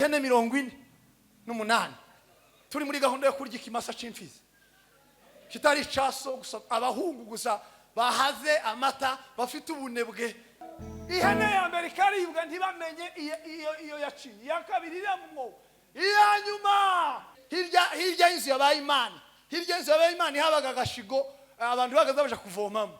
Ihene 48 turi muri gahunda yo kurya ikimasa c'imfizi kitari icaso gusa, abahungu gusa bahaze amata, bafite ubunebwe. Ihene ya mbere ikaribwa, ntibamenye iyo yaciye. Iya kabiri iramwo, iya nyuma hirya hirya y'inzu yabaye Imana, hirya y'inzu yabaye Imana habaga agashigo abantu bagaza baja kuvomamo.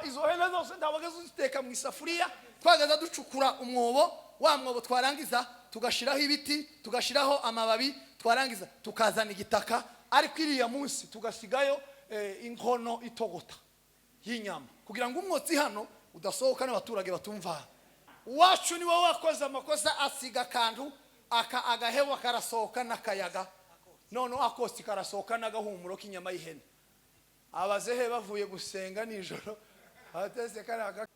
Izo hene zose ntabaga ziteka mu isafuriya, twagaza ducukura umwobo. Wa mwobo twarangiza tugashiraho ibiti, tugashiraho amababi, twarangiza tukazana igitaka, ariko iriya munsi tugasigayo inkono itogota y'inyama kugira ngo umwotsi hano udasohoka n'abaturage batumva. Uwacu ni wowe wakoze amakosa, asiga akantu aka agahewa karasohoka n'akayaga, noneho akotsi karasohoka n'agahumuro k'inyama y'ihene. Abazehe bavuye gusenga nijoro abateze kariya.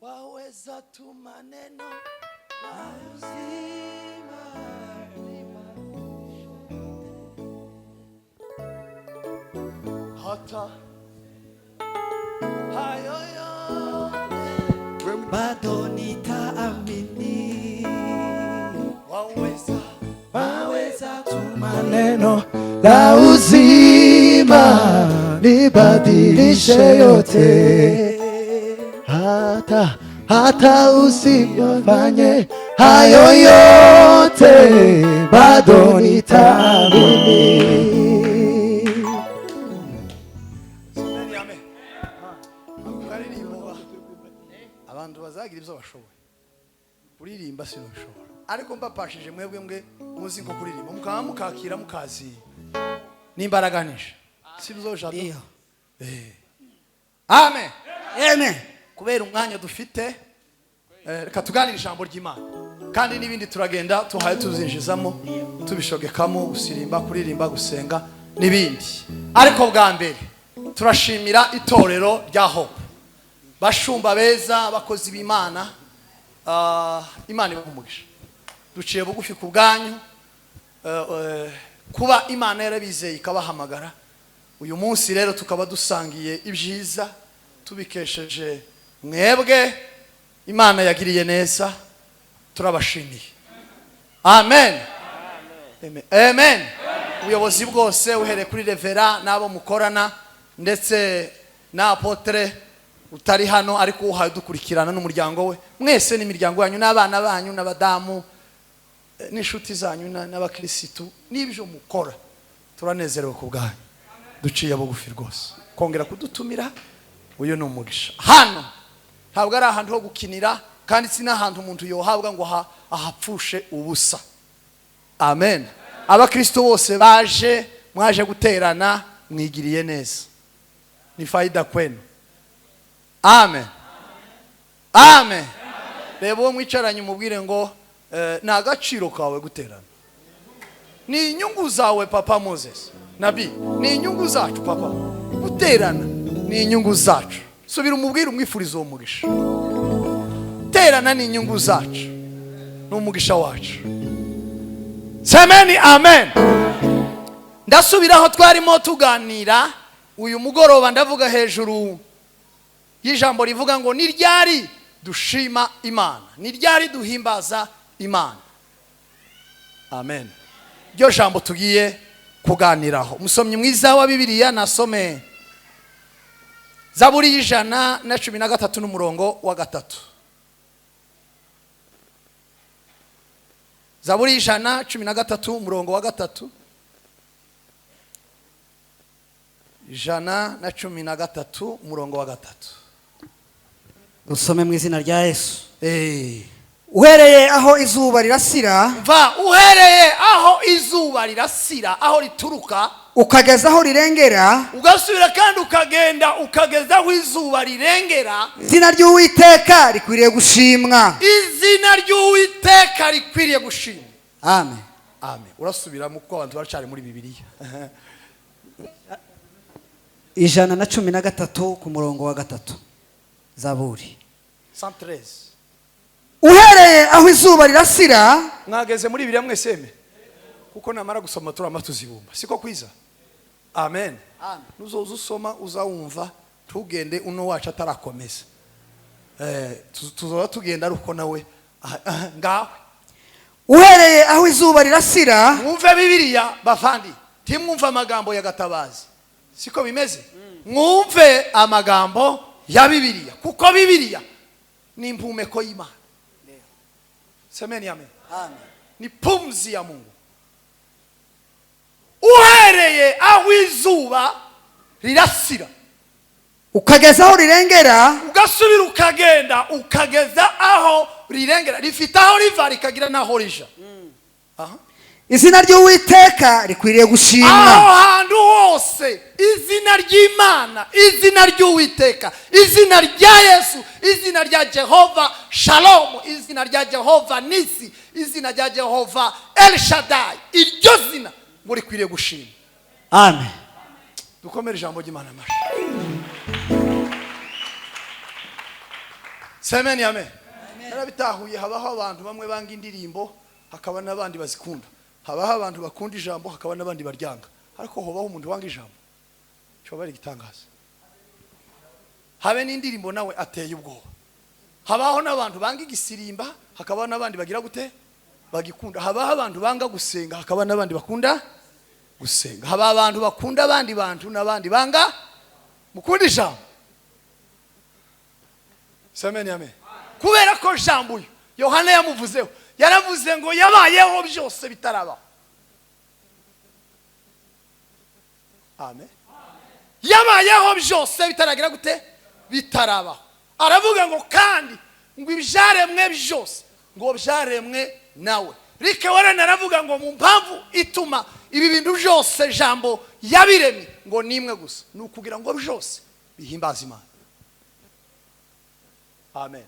Waweza tu maneno la uzima. Hata hayo yote bado nitaamini, waweza waweza tu maneno la uzima nibadilishe yote, hata usiyofanye hayo yote bado nitaamini. Semeni amen. Ukaririmba abantu bazagira ibyo bashoboye kuririmba, sinabishobora, ariko mbapashije mwebwe mwe muzi nko kuririmba, mukaba mukakira mukazi n'imbaraga nyinshi, sibyo Jado? Ndiyo. Amen. Amen. Kubera umwanya dufite, reka tuganire ijambo ry'Imana, kandi n'ibindi turagenda tuhaye tuzinjizamo, tubishogekamo gusirimba, kuririmba, gusenga n'ibindi. Ariko bwa mbere turashimira itorero rya Hope, bashumba beza, abakozi b'Imana. Imana ibahe umugisha. Duciye bugufi ku bwanyu, kuba Imana yarabizeye ikabahamagara. Uyu munsi rero tukaba dusangiye ibyiza tubikesheje mwebwe Imana yagiriye neza, turabashimiye. Amen, amen, amen. Ubuyobozi bwose uhereye kuri revera n'abo mukorana, ndetse na apôtre utari hano ariko uhaye dukurikirana n'umuryango we, mwese n'imiryango yanyu n'abana banyu n'abadamu, n'inshuti zanyu n'abakirisitu n'ibyo mukora, turanezerewe ku bwanyu. Duciye bugufi rwose kongera kudutumira. Uyu ni umugisha. Hano ntabwo ari ahantu ho gukinira, kandi si n'ahantu umuntu yohabwa ngo ahapfushe ubusa. Amen. Abakristo bose baje, mwaje guterana, mwigiriye neza, ni faida kwenu. Amen, amen. Reba uwo mwicaranye umubwire ngo ni agaciro kawe guterana, ni inyungu zawe. Papa Moses nabi, ni inyungu zacu. Papa, guterana ni inyungu zacu. Subira umubwire, umwifuriza uwo mugisha. Terana ni inyungu zacu, ni umugisha wacu. Semeni amen. Ndasubiraho twarimo tuganira uyu mugoroba, ndavuga hejuru y'ijambo rivuga ngo ni ryari dushima Imana, ni ryari duhimbaza Imana. Amen. Iryo jambo tugiye kuganiraho, umusomyi mwiza wa Bibiliya nasome Zaburi y'113 n'umurongo wa 3. Zaburi y'113 umurongo wa 3. 113 umurongo wa 3. Dusome mu izina rya Yesu. Uhereye aho izuba rirasira, Va uhereye aho izuba rirasira, aho rituruka, ukageza aho rirengera, ugasubira kandi ukagenda ukageza aho izuba rirengera, izina ry'Uwiteka rikwiriye gushimwa. Izina ry'Uwiteka rikwiriye gushimwa. Amen. Amen. Urasubiramo kuko abantu baracari muri Bibiliya. 113 ku murongo wa 3, Zaburi. 113. Uhereye aho izuba rirasira. Mwageze muri Bibiliya mwese eme? Kuko namara gusoma turama tuzibumba, siko kwiza? Amen. Amen. Nuzoza usoma uzawumva. Tugende uno wacu atarakomeza. Tuzoba tugenda ari uko nawe ngawe. Uhereye aho izuba rirasira. Mwumve Bibiliya, bavandi, ntimwumve amagambo ya Gatabazi. Siko bimeze? Mwumve amagambo ya Bibiliya, kuko Bibiliya ni impumeko y'Imana. Semeni amen. Ni pumzi ya Mungu. Uhereye aho izuba rirasira ukageza aho rirengera, ugasubira ukagenda ukageza aho rirengera. Rifite aho riva, rikagira n'aho rija. Aha. Izina ry'Uwiteka rikwiriye gushimwa. Aho hantu hose izina ry'Imana, izina ry'Uwiteka, izina rya Yesu, izina rya Jehova Shalom, izina rya Jehova Nisi, izina rya Jehova El Shaddai, iryo zina ngo rikwiriye gushima. Amen. Dukomere ijambo ry'Imana amashyi. Semeni amen. Narabitahuye, habaho abantu bamwe banga indirimbo, hakaba n'abandi bazikunda. Habaho abantu bakunda ijambo, hakaba n'abandi baryanga. Ariko hobaho umuntu wanga ijambo, cyoba ari igitangaza. Habe n'indirimbo nawe ateye ubwoba. Habaho n'abantu banga igisirimba, hakaba n'abandi bagira gute? Bagikunda. Habaho abantu banga gusenga, hakaba n'abandi bakunda gusenga. Haba abantu bakunda abandi bantu n'abandi banga. Mukunda ijambo. Semeni amen. Kubera ko jambo uyu Yohana yamuvuzeho, yaravuze ngo yabayeho byose bitarabaho. Amen. Yabayeho byose bitaragira gute? Bitarabaho. Aravuga ngo kandi ngo ibyaremwe byose ngo byaremwe nawe. Rike Warren aravuga ngo mu mpamvu ituma ibi bintu byose jambo yabiremye ngo nimwe gusa, ni ukugira ngo byose bihimbaze Imana. Amen.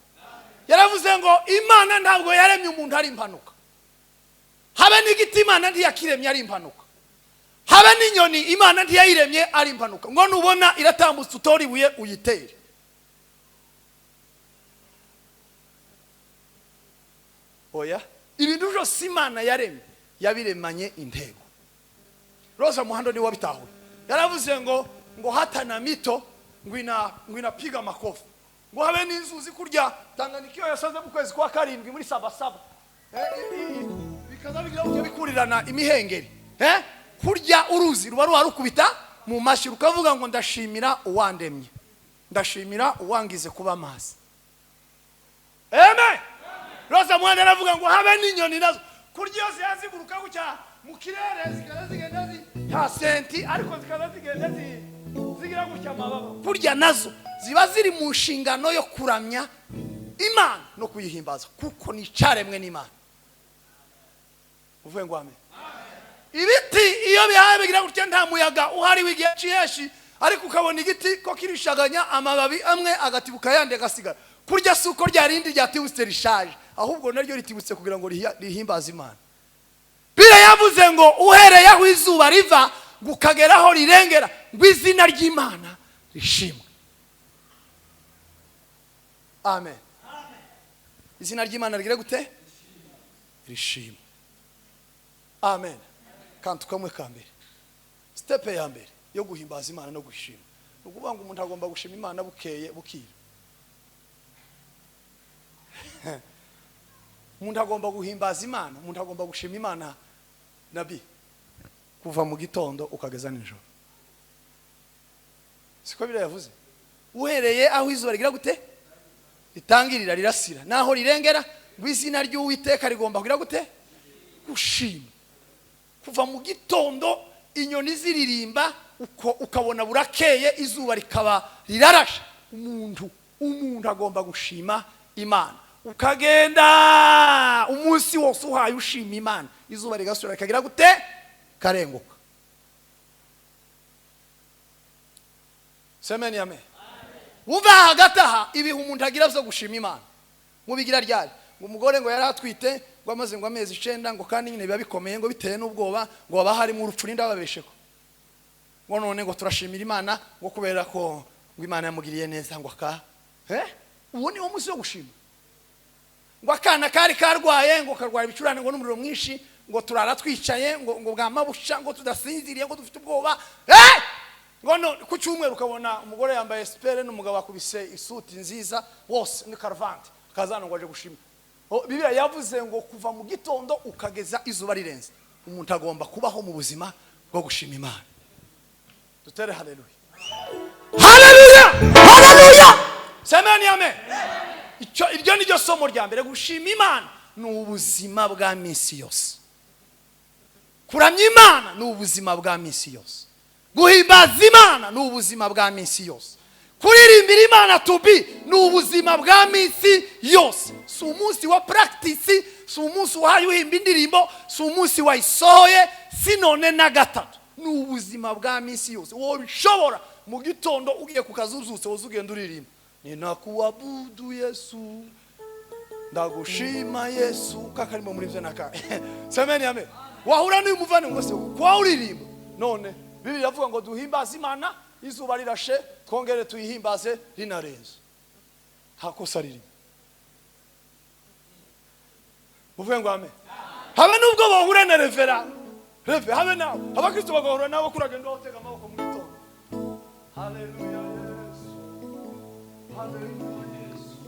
Yaravuze ngo Imana ntabwo yaremye umuntu ari impanuka. Habe n'igiti Imana ntiyakiremye ari impanuka. Habe n'inyoni Imana ntiyayiremye ari impanuka. Ngo nubona iratambutse utora ibuye uyitere. Oya, ibintu byose Imana yaremye yabiremanye intego. Rosa Muhando ni wabitahuye. Yaravuze ngo hata na mito ngo inapiga makofi. Ngo habe n'inzuzi kurya Tanganyika iyo yasaze mu kwezi kwa karindwi muri saba saba. Bikaza bigira uburyo bikurirana imihengeri. Kurya uruzi ruba ruharukubita mu mashi, rukavuga ngo ndashimira uwandemye, ndashimira uwangize kuba amazi. Amen. Rosa Muhando aravuga ngo habe n'inyoni nazo kurya iyo zihaziguruka gutya mu kirere, zikaza zigenda nta senti, ariko zikaza zigenda zigira gutya amababa. Kurya nazo ziba ziri mu nshingano yo kuramya Imana no kuyihimbaza, kuko ni icyaremwe n'Imana. Uvuye ngo amen. Ibiti iyo bihaye bigira gutya, nta muyaga uhari w'igihe cy'iheshi, ariko ukabona igiti ko kirishaganya amababi amwe agatibuka ayandi agasigara. Kurya si uko rya rindi ryatibutse rishaje, ahubwo naryo ritibutse kugira ngo rihimbaze Imana. Biblia yavuze ngo uhereye aho izuba riva ukagera aho rirengera, ngo izina ry'Imana rishimwe. Amen. Izina ry'Imana rigire gute? Rishimwe. Amen. Kantu kamwe ka mbere, step ya mbere yo guhimbaza Imana no gushima, ni ukuvuga ngo umuntu agomba gushima Imana bukeye bukira. Umuntu agomba guhimbaza Imana, umuntu agomba gushima Imana nabi kuva mu gitondo ukageza nijoro. Siko Bibiliya yavuze? Uhereye aho izuba rigira gute? Ritangirira rirasira, naho rirengera, ngo izina ry'Uwiteka rigomba kugira gute? Gushima. Kuva mu gitondo inyoni ziririmba, ukabona burakeye, izuba rikaba rirarashe, umuntu agomba gushima Imana. Ukagenda umunsi wose uhaye ushima Imana, izuba rigasubira rikagira gute? Karenguka. Semeni amen. Wumva hagati aha ibihe umuntu agira byo gushima Imana. Mubigira ryari? Ngo umugore ngo yari atwite, ngo amaze ngo amezi 9, ngo kandi nyine biba bikomeye, ngo bitewe n'ubwoba, ngo haba harimo urupfu n'indababesheko. Ngo none ngo turashimira Imana ngo kubera ko ngo Imana yamugiriye neza, ngo aka uwo ni wo munsi wo gushima. Ngo akana kari karwaye, ngo karwara ibicurane, ngo n'umuriro mwinshi, ngo turara twicaye, ngo bwa mabusha, ngo tudasinziriye, ngo dufite ubwoba. Ngo no ku cyumweru ukabona umugore yambaye sipere n'umugabo akubise isuti nziza, wose ni karuvati, akazana ngo aje gushima. Oh, Bibiliya yavuze ngo kuva mu gitondo ukageza izuba rirenze, umuntu agomba kubaho mu buzima bwo gushima Imana. Dutere haleluya, haleluya, Haleluya. Semeni amen. Icyo, iryo ni ryo somo rya mbere. Gushima Imana ni ubuzima bwa minsi yose. Kuramya Imana ni ubuzima bwa minsi yose. Guhimbaza Imana ni ubuzima bwa minsi yose. Kuririmbira Imana tubi ni ubuzima bwa minsi yose. Si umunsi wa practice, si umunsi wahaye uhimba indirimbo, si umunsi wayisohoye, si none na gatatu, ni ubuzima bwa minsi yose. Wowe bishobora mu gitondo ugiye ku kazi, uzutse, wowe ugenda uririmba: "Ninakuabudu Yesu, ndagushima Yesu." Kakarimo muri byo naka. Semeni amen. Wahura n'uyu muvandimwe ngo se kwa uririmba none? Bibiliya iravuga ngo duhimbaze Imana izuba rirashe, twongere tuyihimbaze rinarenze. Nta kosa ririmo. Muvuge ngo amen. Habe nubwo bahura na revera reve, habe nawe abakristo bagahura nabo, kuragenda batega amaboko mu gitondo: "Haleluya Yesu, haleluya Yesu,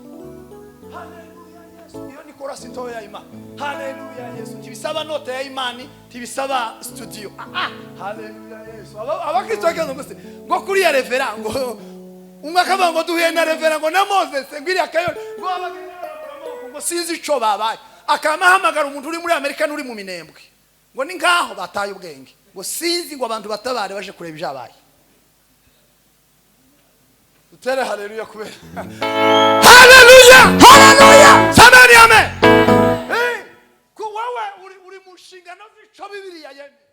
haleluya Yesu." Iyo ni korasi ntoya ya Imana. "Haleluya Yesu" ntibisaba note ya Imani, ntibisaba studio. Ah, ah. "Haleluya Yesu." Abakristo bagenda ngo se ngo kuriya revera, ngo umwe akavuga ngo duhuye na revera ngo na Moses, ngo iriya kayoni, ngo abagenda barambura amaboko, ngo sinzi ico babaye, akaba ahamagara umuntu uri muri Amerika n'uri mu Minembwe, ngo ni nkaho bataye ubwenge, ngo sinzi, ngo abantu batabare baje kureba ibyabaye. Dutere haleluya kubera haleluya. Haleluya. Sameni amen. Eh, ku wowe uri mu nshingano z'ico Bibiliya yemeye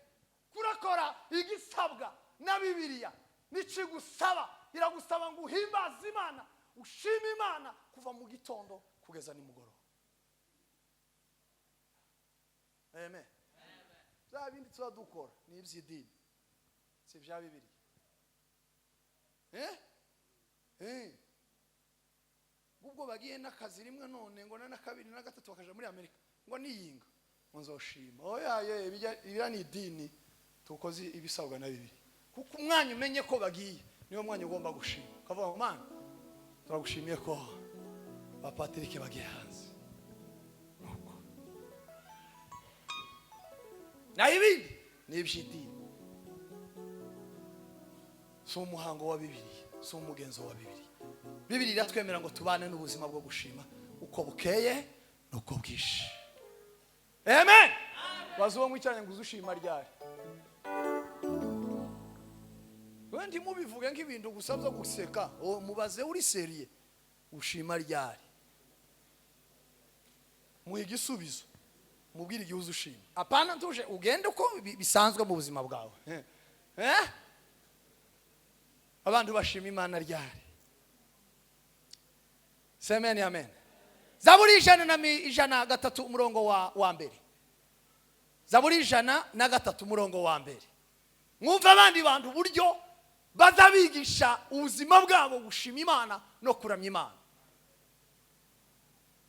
kurakora, igisabwa na Bibiliya n'ikigusaba. Iragusaba ngo uhimbaze Imana, ushime Imana kuva mu gitondo kugeza nimugoroba. Amen. Bya bindi tuba dukora ni iby'idini, si ibya Bibiliya. Eh? Eh. Ubwo bagiye n'akazi rimwe none, ngo na kabiri na gatatu, bakaja muri Amerika, ngo niyinga ngo nzoshima. Oya ye, ibya ni idini, tukoze ibisabwa na Bibiliya. Kuko umwanya umenye ko bagiye, niwo mwanya ugomba gushima, ukavuga ngo: "Mana, turagushimiye ko ba Patrick bagiye hanze." Nuko naho ibindi ni iby'idini, si umuhango wa Bibiliya, si umugenzo wa Bibiliya. Bibiliya iratwemera ngo tubane n'ubuzima bwo gushima uko bukeye n'uko bwije. Amen. Baza uwo mwicaranye ngo: "Uze ushima ryari?" Wenda ntimubivuge nk'ibintu gusa byo guseka. Uwo mubaze uri sérieux: "Ushima ryari?" Muhe igisubizo, mubwire igihe uza ushima. Apana ntuje ugende uko bisanzwe mu buzima bwawe. Eh? Eh? Abantu bashima Imana ryari? Semeni amen. Zaburi 103, umurongo wa mbere. Zaburi 103, umurongo wa mbere. Mwumve abandi bantu uburyo baza bigisha ubuzima bwabo gushima Imana no kuramya Imana,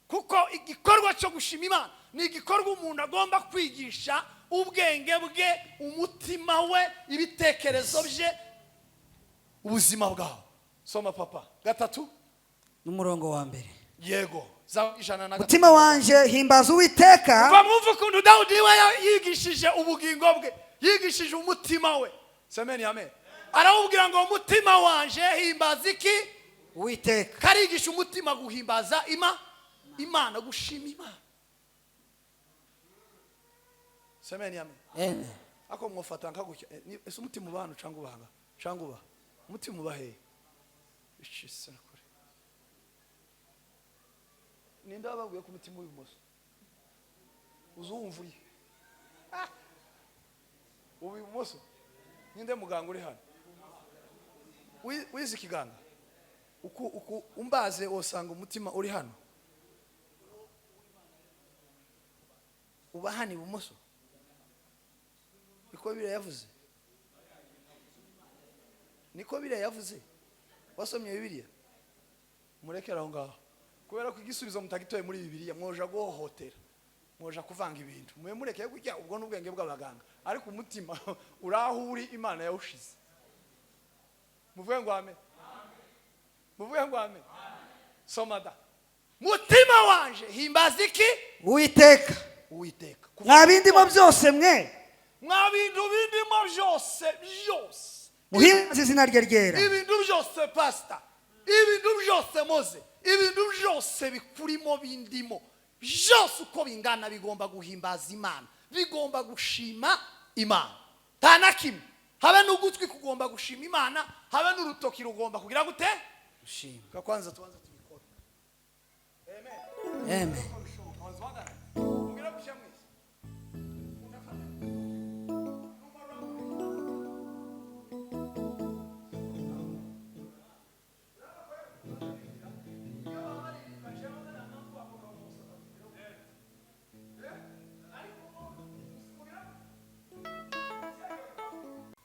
kuko igikorwa cyo gushima Imana ni igikorwa umuntu agomba kwigisha ubwenge bwe, umutima we, ibitekerezo bye, ubuzima bwawe. Soma papa, gatatu. N'umurongo wa mbere. Yego, za 103. Mutima wanje, himbaza Uwiteka. Umva, mwumve ukuntu Dawudi we yigishije ubugingo bwe, yigishije umutima we. Semeni amen. Arawubwira ngo: "Umutima wanje, himbaza iki?" Uwiteka. Karigisha umutima guhimbaza Imana, gushima Imana. Semeni amen. Amen. Ako mwofata nkagutya. Ese umutima uba hano cyangwa ubanga cyangwa uba umutima uba hehe? Ishise kure. Ninde wababwiye ko umutima w'ibumoso uzuwumva uri? Ah! Uba ibumoso. Ninde muganga uri hano? Wize ikiganga, uku umbaze, wosanga umutima uri hano, uba hano ibumoso. Niko Bibiliya yavuze, niko Bibiliya yavuze. Wasomye Bibiliya? Murekere aho ngaho, kubera ko igisubizo mutagitoye muri Bibiliya, mwoja guhohotera, mwoja kuvanga ibintu. Mube murekeye kujya ubwo n'ubwenge bw'abaganga, ariko umutima uri aho uri Imana yawushize. Muvuge ngo amen. Muvuge ngo amen. Soma da. Mutima wanje, himbaza iki? Uwiteka. Uwiteka. Mwa bindimo byose mwe, Mwa bintu bindimo byose byose, muhimbaze izina rye ryera. Ibintu byose, pasita, ibintu byose moze, ibintu byose bikurimo, bindimo byose, uko bingana, bigomba guhimbaza Imana, bigomba gushima Imana. Nta na kimwe, habe n'ugutwi kugomba gushima Imana, habe n'urutoki rugomba kugira gute? Gushima. Kwanza tubanza tubikora. Amen. Amen. Mugira gutya mwese.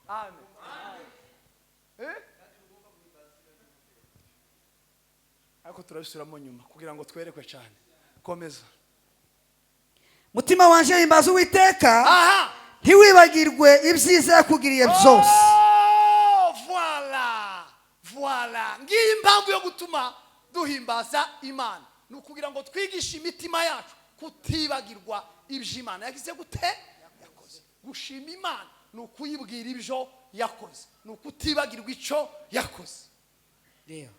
Amen. Eh? Ariko turabisubiramo nyuma kugira ngo twerekwe cyane. Komeza. Mutima wanje, himbaza Uwiteka, ntiwibagirwe ibyiza yakugiriye byose. Oh, voilà, voilà. Ngiyi impamvu yo gutuma duhimbaza Imana, ni ukugira ngo twigishe imitima yacu kutibagirwa ibyo Imana yagize gute? Yakoze. Gushima Imana ni ukuyibwira ibyo yakoze, ni ukutibagirwa icyo yakoze. Ndio.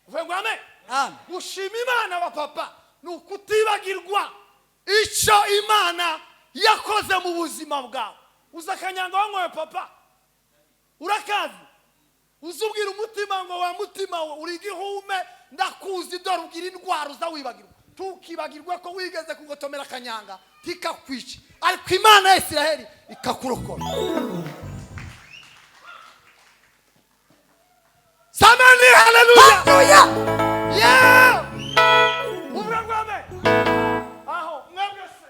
Uvuge ngo amen. Amen. Gushima Imana, abapapa, ni ukutibagirwa icyo Imana yakoze mu buzima bwawe. Uzi akanyanga wanyoye, papa? Urakazi? Uzi ubwira umutima ngo: "Wa mutima we, uri igihume, ndakuzi, dore ugira indwara uza wibagirwa." Tukibagirwe ko wigeze kugotomera akanyanga tikakwica, ariko Imana ya Isiraheli ikakurokora. Samani, haleluya! Haleluya. Yeah! Uvuga ngo amen. Aho mwebwe se,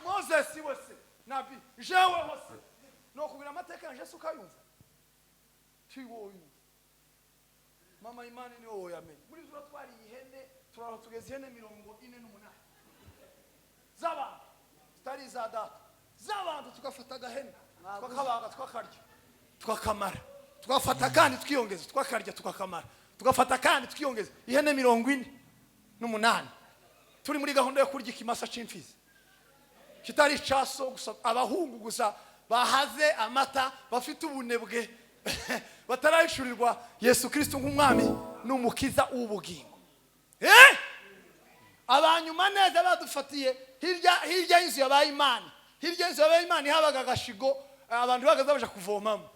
Moses we se, nabi jewe hose nokubwira amateka yanje se ukayumva? Tiwoyumva. Mama Imana niwe woyamenye. Muri zura twariye ihene, turaho tugeze ihene 48 z'abantu, zitari iza data, z'abantu. Tugafata agahene, tukakabaga, tukakarya, tukakamara, tugafata kandi twiyongeza, tukakarya, tukakamara, tugafata kandi twiyongeza. Ihene 48, turi muri gahunda yo kurya ikimasa c'imfizi kitari icaso gusa. Abahungu gusa bahaze amata, bafite ubunebwe, batarahishurirwa Yesu Kristo nk'umwami n'umukiza w'ubugingo. Eh? Abanyuma neza badufatiye hirya, hirya y'inzu yabaye Imana. Hirya y'inzu yabaye Imana habaga agashigo abantu bagaza baja kuvomamo.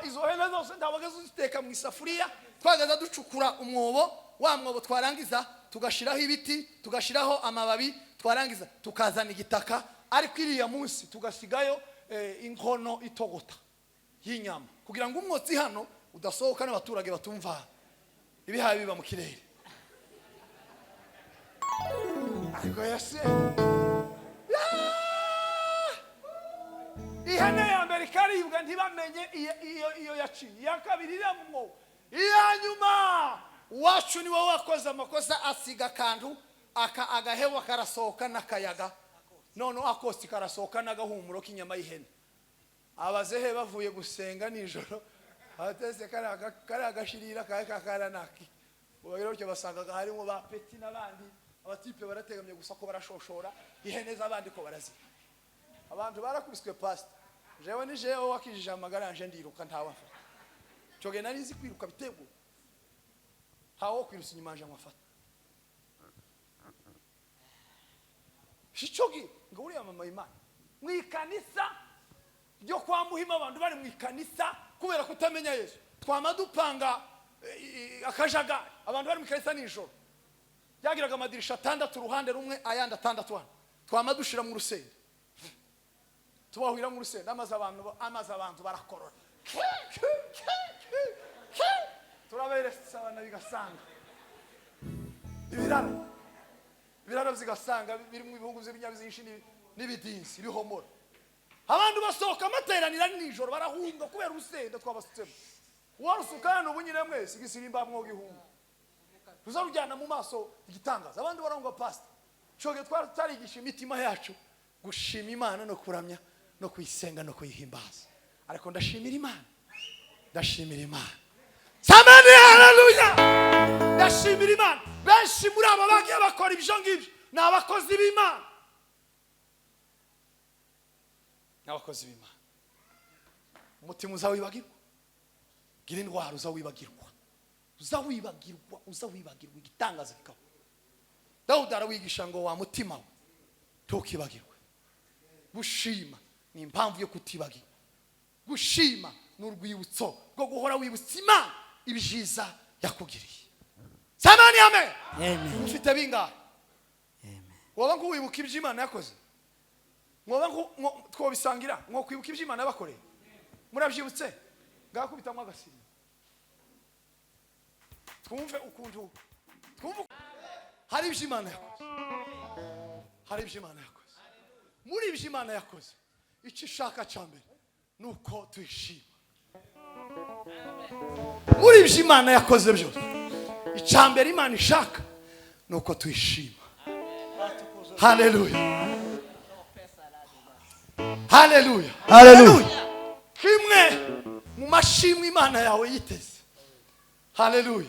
Izo hene zose ntabaga ziteka mu isafuriya, twagaza ducukura umwobo. Wa mwobo twarangiza tugashiraho ibiti, tugashiraho amababi, twarangiza tukazana igitaka, ariko iriya munsi tugasigayo inkono itogota y'inyama kugira ngo umwotsi hano udasohoka n'abaturage batumva ibihaye biba mu kirere. Ariko Yesu! Ihene ya mbere ikaribwa, ntibamenye iyo yaciye. Iya kabiri iriya mu mwobo. Iya nyuma, uwacu niwe wakoze amakosa, asiga akantu aka agahewa karasohoka n'akayaga, noneho akosi karasohoka n'agahumuro k'inyama y'ihene. Abazehe bavuye gusenga nijoro, abateze kariya gashirira kari kakaranaki, bagira gutyo basangaga harimo ba peti n'abandi abatipe barategamye gusa ko barashoshora ihene z'abandi ko barazira. Abantu barakubiswe, pasita. Jewe ni jewe wakijije amagara yanje, ndiruka, ntawafata. Cyoge nari nzi kwiruka bitego, ntawo kwirusa inyuma yanje ngo afate. Shicogi ngo uriya mama Imana mu ikanisa ryo kwa Muhima, abantu bari mu ikanisa kubera kutamenya Yesu, twama dupanga akajagari. Abantu bari mu ikanisa nijoro, byagiraga amadirisha atandatu uruhande rumwe, ayandi atandatu hano. Twama dushira mu rusenda, tubahwira mu rusenda amazi, abantu barakorora. Turaberesa abana bigasanga ibiraro, bigasanga biri mu bihugu by'ibinyabiziga n'ibidinsi bihomora. Abantu basohoka amateraniro ari nijoro, barahunga kubera urusenda twabasutsemo. Warusuka hano ubu nyine mwese igisirimba mwogihunga, ruzarujyana mu maso igitangaza. Abandi barahunga, pasita. Coge twari tutarigisha imitima yacu gushima Imana no kuramya no kuyisenga no kuyihimbaza. Ariko ndashimira Imana. Ndashimira Imana. Samani, haleluya! Ndashimira Imana. Benshi muri aba bagiye bakora ibyo ngibyo ni abakozi b'Imana, ni abakozi b'Imana. Umutima uzawibagirwa, gira indwara uzawibagirwa, uzawibagirwa, uzawibagirwa, igitangaza kikaba. Dawudi arawigisha ngo: "Wa mutima we, ntukibagirwe." Gushima ni impamvu yo kutibagirwa. Gushima ni urwibutso rwo guhora wibutsa Imana ibyiza yakugiriye. Samani, amen. Amen. Ufite bingahe waba nk'uwibuka ibyo Imana yakoze? Mwoba twobisangira mwo kwibuka ibyo Imana yabakoreye? Murabyibutse? Ngakubitamo agasiri, twumve ukuntu, twumve hari ibyo Imana yakoze, hari ibyo Imana yakoze. Muri ibyo Imana yakoze, icyo ishaka cya mbere ni uko tuyishima. Muri ibyo Imana yakoze byose, icya mbere Imana ishaka ni uko tuyishima. Haleluya, haleluya! Haleluya! Kimwe mu mashimwe Imana yawe yiteze, haleluya,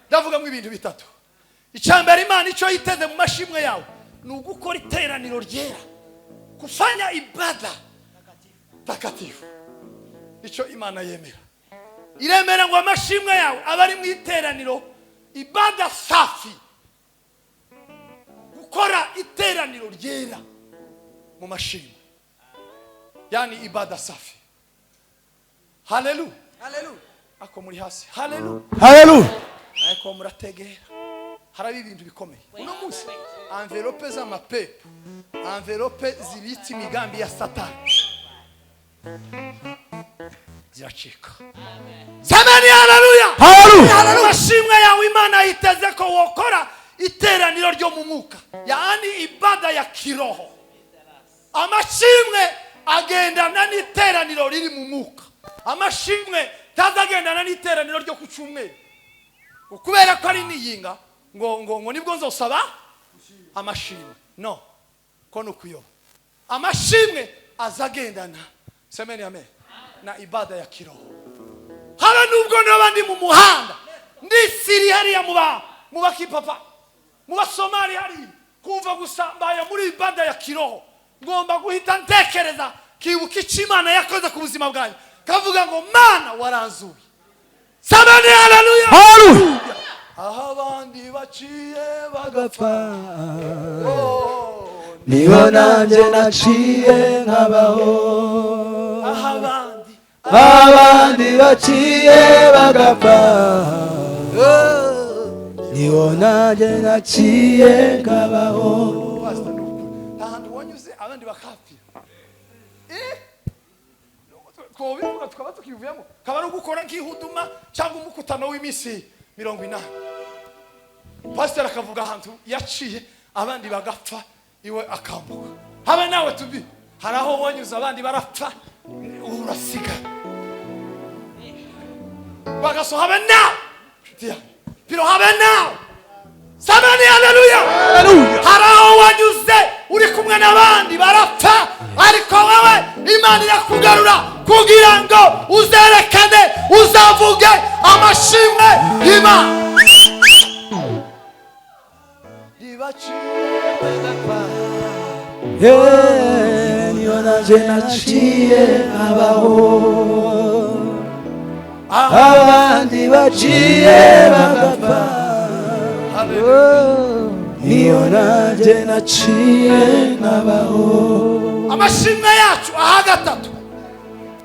ndavugamo ibintu bitatu. Icya mbere Imana icyo yiteze mu mashimwe yawe ni ugukora iteraniro ryera, kufanya ibada takatifu. Icyo Imana yemera, iremera ngo amashimwe yawe aba ari mu iteraniro, ibada safi, gukora iteraniro ryera mu mashimwe, yani ibada safi. Haleluya! Ako muri hasi. Haleluya! Haleluya! Ariko murategera, haraba ibintu bikomeye uno munsi. Enveloppe z'amapepo, enveloppe zibitse imigambi ya Satani ziracika. Samani, haleluya! Haleluya! Amashimwe yawe, Imana yiteze ko wokora iteraniro ryo mu mwuka, yaani ibada ya kiroho. Amashimwe agendana n'iteraniro riri mu mwuka. Amashimwe tazagendana n'iteraniro ryo ku cyumweru, kubera ko ari niyinga ngo nibwo nzosaba amashimwe. No ko ni ukuyoba. Amashimwe azagendana, semeni amen, na ibada ya kiroho. Habe nubwo naba ndi mu muhanda, ndi siri hariya mu bakipapa, mu Basomali hariya, kumva gusa mbaye muri ibada ya kiroho, ngomba guhita ntekereza, kibuka icyo Imana yakoze ku buzima bwanjye, kavuga ngo: "Mana, waranzuye." Samani, haleluya! Haleluya! Aho abandi baciye bagapfa, oh, niho nanjye naciye nkabaho. Aho abandi Abandi baciye bagapfa, niho nanjye naciye nkabaho. Pastor, ni ukuri. Nta hantu wanyuze abandi bakahapfira. Twobivuga tukaba tukivuyemo, kaba ari ugukora nk'ihuduma cyangwa umukutano w'iminsi 80, pasiteri akavuga ahantu yaciye abandi bagapfa, iwe akambuka. Habe nawe tubi, hari aho wanyuze abandi barapfa, urasiga bagaso. Habe nawe, nshuti yanjye piro, habe nawe. Samani, haleluya! Hari aho wanyuze uri kumwe n'abandi barapfa, ariko wowe Imana irakugarura kugira ngo uzerekane, uzavuge amashimwe y'Imana ribaciye. Yeah, niho nanjye naciye nkabaho. Abandi baciye bagapfa, niyo nanjye naciye nkabaho. Amashimwe yacu aha gatatu,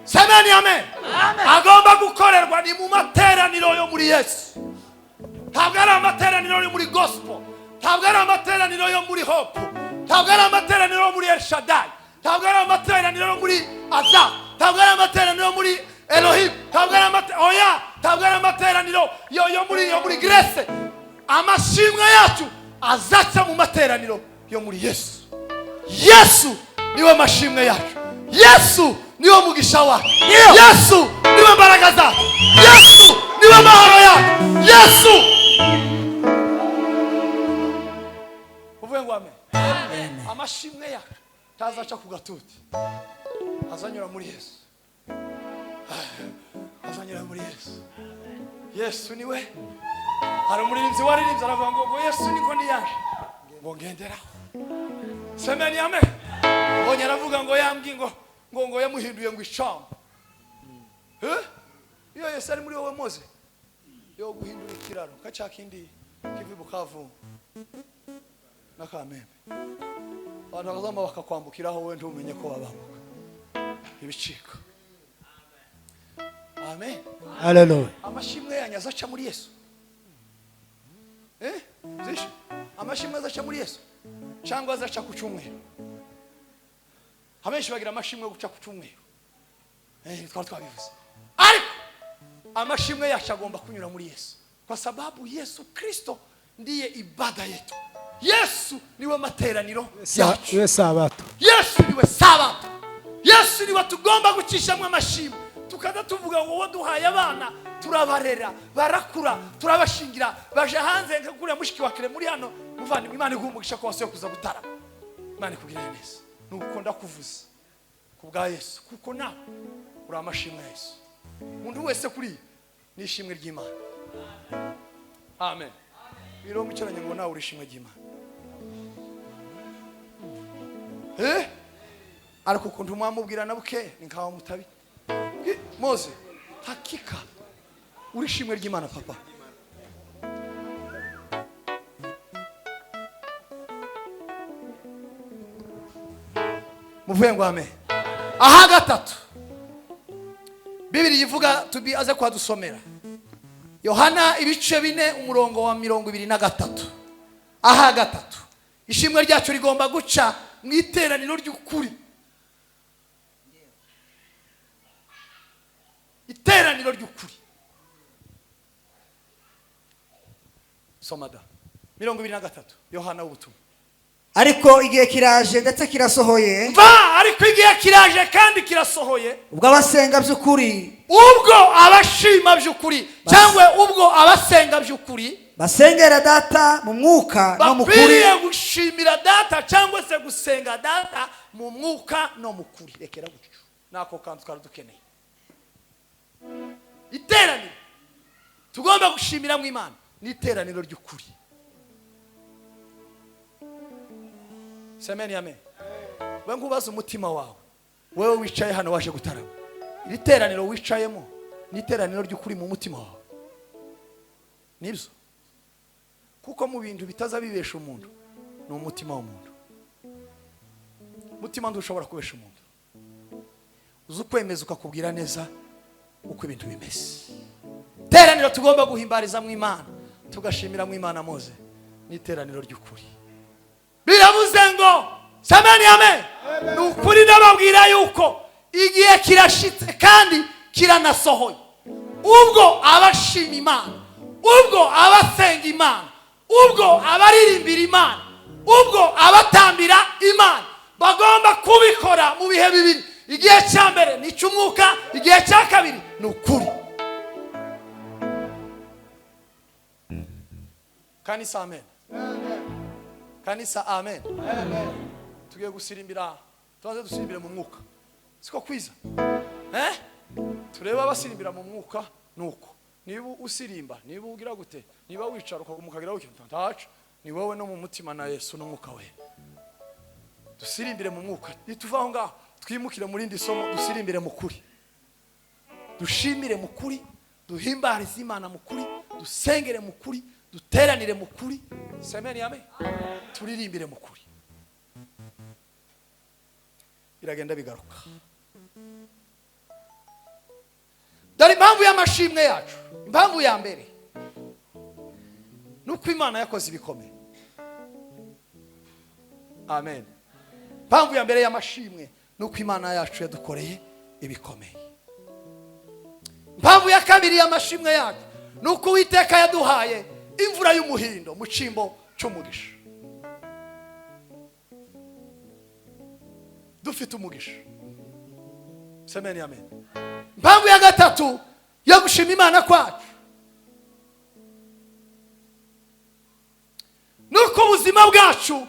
semeni amen, agomba gukorerwa ni mu materaniro yo muri Yesu. Ntabwo ari amateraniro yo muri gospel, ntabwo ari amateraniro yo muri Hope, ntabwo ari amateraniro yo muri Elshadai, ntabwo ari amateraniro yo muri Aza, ntabwo ari amateraniro yo muri Elohim, ntabwo ari oya, ntabwo ari amateraniro yo muri Grace. Amashimwe yacu azaca mu materaniro yo muri Yesu. Yesu niwe mashimwe yacu, Yesu niwe mugisha wacu, Yesu niwe mbaraga zacu, Yesu niwe mahoro yacu. Yesu, uvuge ngo amen. Amashimwe yacu tazaca ku gatuti, azanyura muri Yesu. Azanyura muri Yesu. Yesu niwe. Hari umuririmbyi waririmbye aravuga ngo Yesu niko niyaje ngo ngenderaho. Semeni amen. Mbonye aravuga ngo yambwiye ngo yamuhinduye ngo icambo. Iyo Yesu ari muri wowe Moze yo guhindura ikiraro ka cya kindi kiva i Bukavu n'Akamembe, abantu bakazama bakakwambukiraho, wowe ntumenye ko wabambuka ibicika. Amen. Haleluya. Amashimwe yanyu azaca muri Yesu. Zishe amashimwe azaca muri Yesu cyangwa azaca ku cyumweru. Abenshi bagira amashimwe yo guca ku cyumweru. Twari twabivuze, ariko amashimwe yacu agomba kunyura muri Yesu, kwa sababu Yesu Kristo ndiye ibada yetu. Yesu niwe materaniro yacu. Niwe sabato. Yesu niwe sabato. Yesu niwe tugomba gucishamo amashimwe, tukaza tuvuga ngo waduhaye abana, turabarera, barakura, turabashingira, baje hanze. Nka kuriya mushiki wa kire muri hano, muvandimwe, Imana iguhe umugisha ko wasuye kuza gutarama. Imana ikugirire neza. Nuko ndakuvuze ku bwa Yesu, kuko nawe uri amashimwe ya Yesu. Umuntu wese kuri ni ishimwe ry'Imana. Amen. Biro mucyaranye ngo nawe uri ishimwe ry'Imana. Ariko ukuntu mwamubwira na buke ni nkaho mutabi. Moze, hakika uri ishimwe ry'Imana papa. Muvuye ngo amen. Aha gatatu Bibiri ivuga tubi aze kwadusomera Yohana ibice 4 umurongo wa 23. Aha gatatu ishimwe ryacu rigomba guca mu iteraniro ry'ukuri. Iteraniro ry'ukuri. Soma da 23 Yohana w'ubutumwa. Ariko igihe kiraje ndetse kirasohoye. Mva, ariko igihe kiraje kandi kirasohoye. Ubwo abasenga by'ukuri, ubwo abashima by'ukuri, cyangwa ubwo abasenga by'ukuri basengera data mu mwuka no mu kuri, bakwiriye gushimira data cyangwa se gusenga data mu mwuka no mu kuri. Rekera gutyo, nako kantu twari dukeneye. Iteraniro tugomba gushimira mu Imana ni iteraniro ry'ukuri. Semeni amen. We ngubaza umutima wawe, wewe wicaye hano waje gutarama, iri teraniro wicayemo ni iteraniro ry'ukuri mu mutima wawe? Nibyo, kuko mu bintu bitaza bibesha umuntu ni umutima w'umuntu. Umutima ntushobora kubesha umuntu, uzi ukwemeza ukakubwira neza uko ibintu bimeze. Iteraniro tugomba guhimbariza mu Imana, tugashimira mu Imana Moze, ni iteraniro ry'ukuri. Biravuze ngo semeni amen. Ni ukuri ndababwira yuko igihe kirashitse kandi kiranasohoye, ubwo abashima Imana, ubwo abasenga Imana, ubwo abaririmbira Imana, ubwo abatambira Imana bagomba kubikora mu bihe bibiri. Igihe cya mbere ni icy'umwuka, igihe cya kabiri ni ukuri. Kanisa amen. Kanisa amen. Tugiye gusirimbira, tubanze dusirimbire mu mwuka. Siko kwiza? Tureba abasirimbira mu mwuka nuko. Niba usirimba, niba ugira gute, niba wicara ukagira gutya, ntacu, ni wowe no mu mutima na Yesu n'umwuka we. Dusirimbire mu mwuka. Nituva aho ngaho twimukire muri indi somo, dusirimbire mu kuri. Dushimire mu kuri, duhimbarize Imana mu kuri, dusengere mu kuri, duteranire mu kuri. Semeni amen. Turirimbire mu kuri. Biragenda bigaruka. Dore impamvu y'amashimwe yacu. Impamvu ya mbere nuko Imana yakoze ibikomeye. Amen. Impamvu ya mbere y'amashimwe nuko Imana yacu yadukoreye ibikomeye. Impamvu ya kabiri y'amashimwe yacu nuko Uwiteka yaduhaye imvura y'umuhindo mu cimbo cy'umugisha. Dufite umugisha. Semeni amen. Impamvu ya gatatu yo gushima Imana kwacu nuko ubuzima bwacu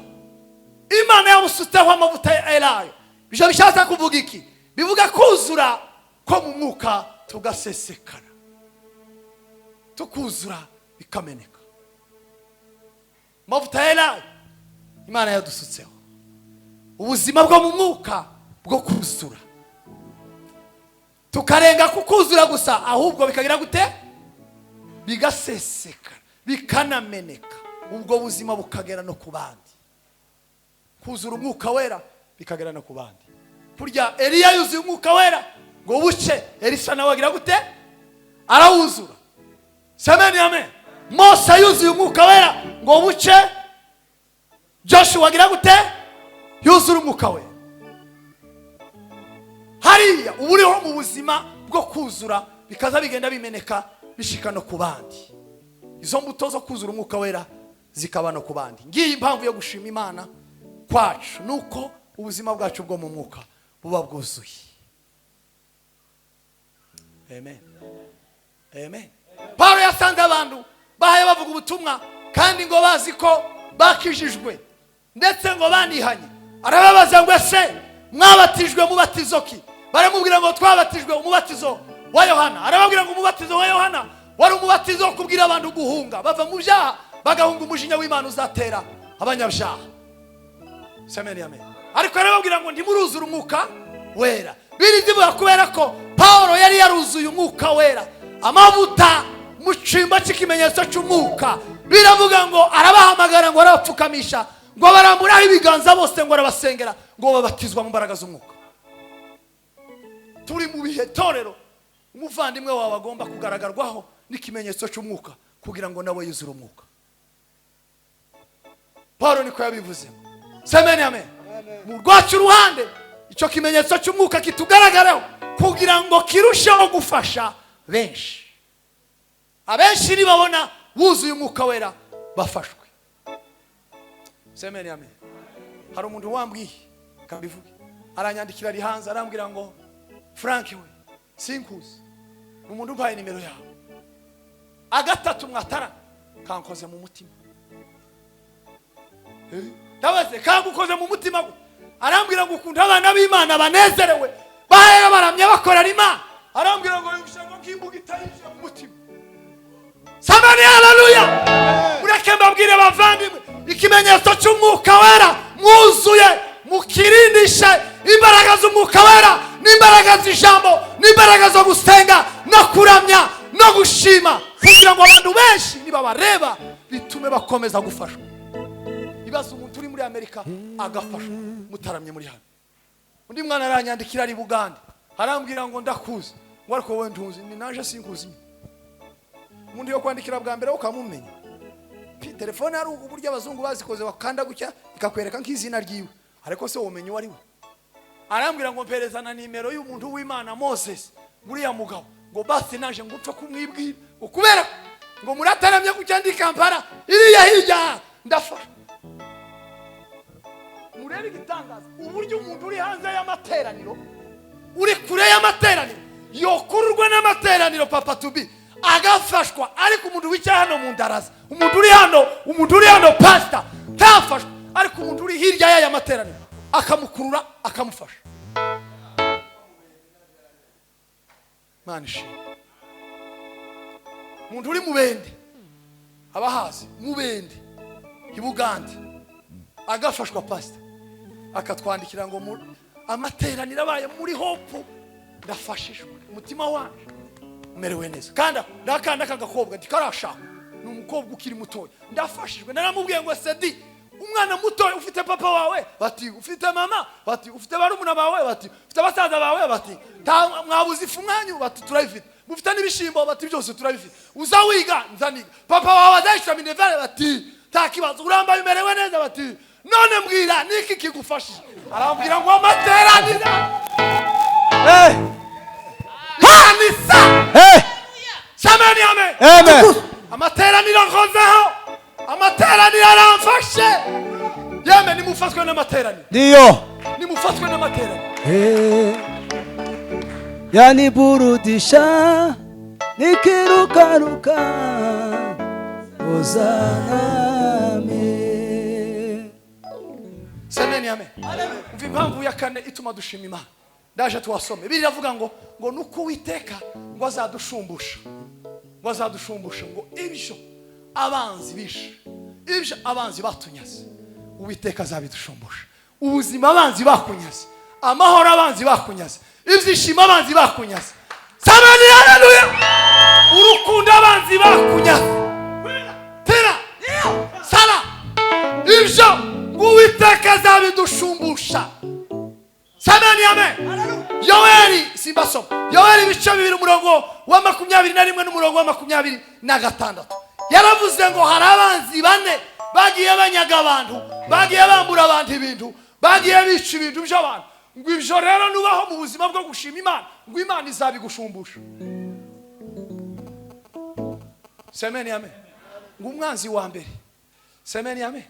Imana yabusutseho amavuta ya Elayo. Ibyo bishatse kuvuga iki? Bivuga kuzura ko mu mwuka Tugasesekara, tukuzura, bikameneka. Amavuta ya elayo Imana yadusutseho, ubuzima bwo mu mwuka bwo kuzura, tukarenga ku kuzura gusa, ahubwo bikagira gute? Bigasesekara, bikanameneka, ubwo buzima bukagera no ku bandi. Kuzura Umwuka Wera bikagera no ku bandi. Kurya Eliya yuzuye Umwuka Wera ngo buce, Elisa nawe agira gute? Arawuzura. Semeni amen. Mose yuzuye Umwuka Wera ngo buce, Joshua agira gute? Yuzura Umwuka Wera. Hariya uba uriho mu buzima bwo kuzura, bikaza bigenda bimeneka, bishika no ku bandi. Izo mbuto zo kuzura Umwuka Wera zikaba no ku bandi. Ngiyi impamvu yo gushima Imana kwacu, nuko ubuzima bwacu bwo mu mwuka buba bwuzuye. Amen, amen. Pawulo yasanze abantu bahaye bavuga ubutumwa, kandi ngo bazi ko bakijijwe, ndetse ngo banihanye. Arababaza ngo: "Ese mwabatijwe mubatizo ki?" Baramubwira ngo: "Twabatijwe umubatizo wa Yohana." Arababwira ngo umubatizo wa Yohana wari umubatizo wo kubwira abantu guhunga bava mu byaha, bagahunga umujinya w'Imana uzatera abanyabyaha. Amen, amen. Ariko arababwira ngo ntimuruzure Umwuka Wera. Birizivuga kubera ko Paul yari yaruzuye Umwuka Wera, amavuta mu cyimbo cy'ikimenyetso cy'umwuka. Biravuga ngo arabahamagara, ngo arabapfukamisha, ngo baramburaho ibiganza bose, ngo arabasengera, ngo babatizwa mu mbaraga z'umwuka. Turi mu bihe, torero, umuvandimwe wawe agomba kugaragarwaho n'ikimenyetso cy'umwuka kugira ngo nawe yuzure umwuka. Paul niko yabivuzemo. Semeni amen. Mu rwacu uruhande, icyo kimenyetso cy'umwuka kitugaragaraho kugira ngo kirusheho gufasha benshi. Abenshi nibabona wuzuye Umwuka Wera, bafashwe. Semeni amen. Hari umuntu wambwiye, kabivuge, aranyandikira ari hanze, arambwira ngo: "Frank we, sinkuzi, ni umuntu umpaye nimero yawe, agatatu mwatara kankoze mu mutima." Ndabaze: "Kagukoze mu mutima gute?" Arambwira ngo ukunda abana b'Imana banezerewe, bahera baramya, bakorera Imana. Arambwira ngo yumvise ngo nk'imbuga itayinjira mu mutima. Samani, haleluya! Mureke mbabwire bavandimwe, ikimenyetso cy'Umwuka Wera mwuzuye, mukirindishe imbaraga z'Umwuka Wera n'imbaraga z'ijambo n'imbaraga zo gusenga no kuramya no gushima, kugira ngo abantu benshi nibabareba bitume bakomeza gufashwa. Ibaze umuntu uri muri Amerika agafashwa mutaramye muri hano. Undi mwana aranyandikira ari Bugande, arambwira ngo: "Ndakuzi," ngo "ariko wowe ntuzi." Ni naje sinkuzi. Umuntu yo kwandikira bwa mbere ukamumenya. Telefone hari uburyo abazungu bazikoze, bakanda gutya ikakwereka nk'izina ryiwe, ariko se womenya uwo ari we? Arambwira ngo: "Mpereza na nimero y'umuntu w'Imana Moses, nguriya mugabo," ngo "basi naje ngo upfe kumwibwira," ngo kubera ngo murataramye gutya, ndi Kampala iriya hirya, ndafasha. Murebe igitangaza, uburyo umuntu uri hanze y'amateraniro, uri kure y'amateraniro, yokururwa n'amateraniro, papa tubi, agafashwa, ariko umuntu wicaye hano mu ndaraza, umuntu uri hano pasita ntafashwa, ariko umuntu uri hirya y'aya materaniro akamukurura, akamufasha. Imana ishimwe. Umuntu uri Mubende, abahazi Mubende i Bugande, agafashwa, pasita, akatwandikira ngo amateraniro abaye muri Hope ndafashishwe, umutima wanje umerewe neza. Kandi ndakanda aka gakobwa ntikarashaka, ni umukobwa ukiri mutoya, ndafashijwe. Naramubwiye ngo: "Sedi, umwana mutoya, ufite papa wawe?" Bati: "Ufite mama?" Bati: "Ufite barumuna bawe?" Bati: "Ufite basaza bawe?" Bati: "Mwabuze ifu mwanyu?" Bati: "Turabifite." "Mufite n'ibishimbo?" Bati: "Byose turabifite." "Uza wiga?" "Nzaniga." "Papa wawe azayishyura minerval?" Bati: "Nta kibazo." "Urambaye, umerewe neza?" Bati: "None mbwira, niki kigufashije?" Arambwira ngo amateraniro kanisa. Sameni amen. Amen. Amateraniro nkozeho, amateraniro aramfashe. Yeme, nimufatwe n'amateraniro. Ndiyo. Nimufatwe n'amateraniro. Yaniburudisha nikirukaruka uzanami. Semeni amen. Umva impamvu ya kane ituma dushima Imana. Ndaje tuwasome. Bibiliya iravuga ngo nuko Uwiteka ngo azadushumbusha, ngo azadushumbusha, ngo ibyo abanzi bishe, ibyo abanzi batunyaze, Uwiteka azabidushumbusha. Ubuzima abanzi bakunyaze, amahoro abanzi bakunyaze, ibyishimo abanzi bakunyaze, sabani, haleluya, urukundo abanzi bakunyaze, tera sara, ibyo ngo Uwiteka azabidushumbusha. Samani, amen. Yoweri, simbasoma Yoweri ibice 2, umurongo wa 21 n'umurongo wa 26. Yaravuze ngo hari abanzi bane bagiye banyaga abantu, bagiye bambura abantu ibintu, bagiye bica ibintu by'abantu. Ngo ibyo rero nubaho mu buzima bwo gushima Imana, ngo Imana izabigushumbusha. Semeni, amen. Ngo umwanzi wa mbere, semeni, amen.